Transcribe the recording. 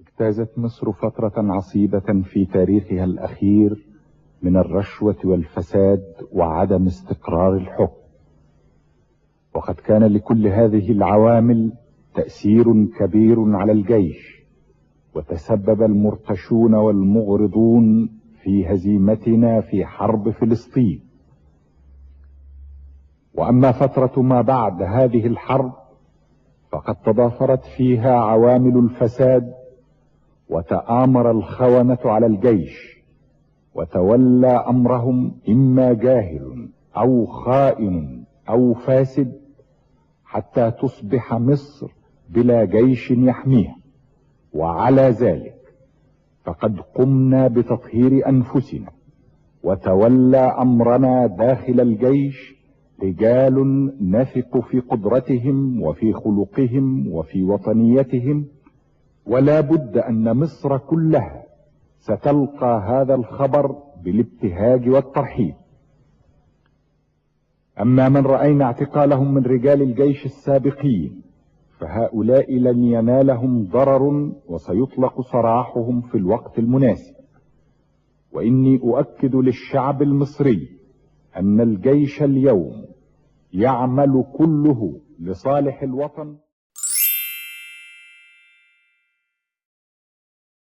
اجتازت مصر فترة عصيبة في تاريخها الأخير من الرشوة والفساد وعدم استقرار الحكم، وقد كان لكل هذه العوامل تأثير كبير على الجيش، وتسبب المرتشون والمغرضون في هزيمتنا في حرب فلسطين. وأما فترة ما بعد هذه الحرب فقد تضافرت فيها عوامل الفساد، وتآمر الخونة على الجيش، وتولى أمرهم إما جاهل أو خائن أو فاسد، حتى تصبح مصر بلا جيش يحميها. وعلى ذلك فقد قمنا بتطهير أنفسنا، وتولى أمرنا داخل الجيش رجال نثق في قدرتهم وفي خلقهم وفي وطنيتهم، ولا بد أن مصر كلها ستلقى هذا الخبر بالابتهاج والترحيب. أما من رأينا اعتقالهم من رجال الجيش السابقين فهؤلاء لن ينالهم ضرر، وسيطلق سراحهم في الوقت المناسب. وإني أؤكد للشعب المصري أن الجيش اليوم يعمل كله لصالح الوطن.